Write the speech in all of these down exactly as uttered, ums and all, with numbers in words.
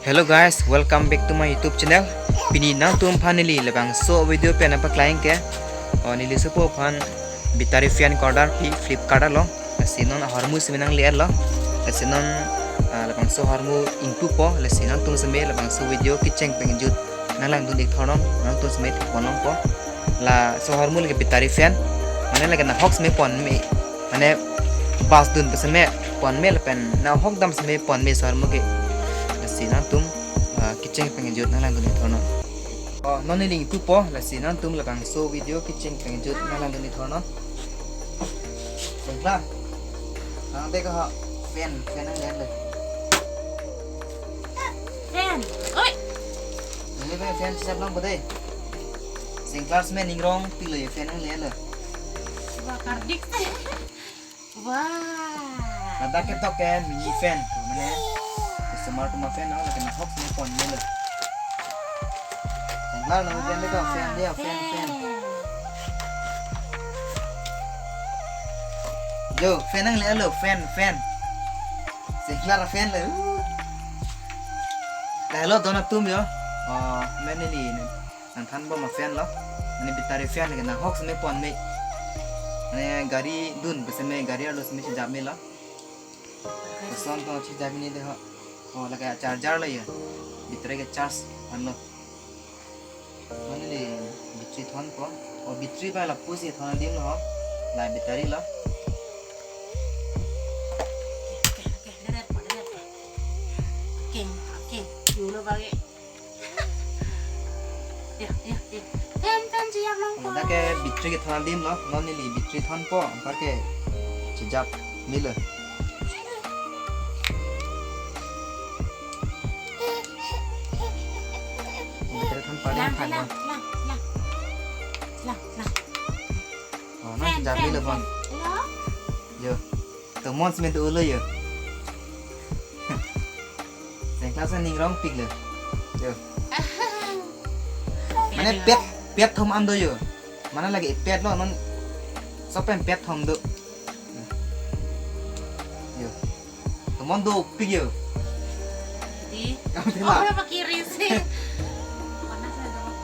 Hello guys, welcome back to my YouTube channel. Pini nangtum aphan neli labangso video pen nangpaklang ke. O neli sopo aphan battery fan ke-order pi Flipkart along. Lasi non ahormu seme nangle-etlo. Lasi non ah, labangso ahormu ingpupo. Lasi nangtum seme labangso video kecheng pengjut nanglangdun ik thornon. Nangtum seme thekponlongpo. Laso ahormu lake battery fan. Mane lake nahok seme ponme. Mane bas dun pu seme ponme lapen nahok dam seme ponme so ahormu ke. Lasi nangtum ah, kecheng pengjut nanglangdun ik thornon. O, non neli ingpupo, lasi nangtum labangso video kecheng pengjut nanglangdun ik thornon. Sengkla. Nang dek ha fan, fan nangle-etlo. Fan. Oi. Neli fan, fan siap lang bodai. Sengkla seme ning rongpiklo ye fan nangle-etlo. Wah, kardik. Wah. Ladak ketok ke mini fan, mane customer atum a-fan lo, lake nahok seme ponmelo. Sengkla nang dia le ka fan dia, fan, fan. Jo, fan nangle-etlo, fan, fan. Sengkla ra fan lo. Lahelo don atum jo. Oh, mane neli nangthanbom a-fan lo. Mane battery fan lake nahok seme ponme. Mane gari dun pu seme gari arlo seme chejapmelo. Lason to chejapme dei ho. O lake charger lo ye. Battery ke charge anlo. Mane neli battery thonpo. O battery pen lapusi thon adimlo ho. La battery lo. Oke, oke, oke, deret, deret. Oke, oke. Dulu bagi. Ya, ya, ya. Fan, fan siap longpo. Ladak ke battery kethon adimlo, non neli battery thonpo, anparke chejapmelo. Battery thon paling lang, thang lang, bang. Lang, lang. Lang, lang. Oh, non fan, chejapmelo fan, bang. Fan. Lo? Jo. Tomon seme do-olo jo. Sengkla seme ning rongpiklo. Jo. Mane pet, pet thom an do jo. Mane lake pet lo non. Sopen pet thom do. Jo. Tomon dopik jo. Di. Kamu tila. Oh, berapa kiri sih? Panas ya, dong.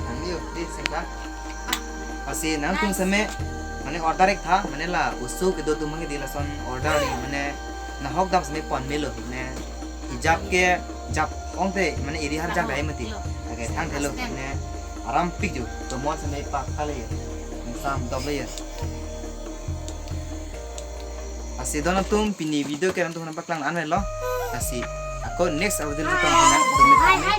Nang jo, di sengkla. Lasi nangtum seme, mane order ik tha, mane la oso kedo atum ke di lason order ni, mane nahok dam seme ponmelo, mane hijab ke jap ong te, mane iri har jap dai mati. Oke, thang thelo, mane aram pik jo, tomon seme pak thale jo, sam dop le jo. Lasi don atum pini video ke nangtum nangpaklang an lo. Lasi ako next video lo tong nang dum.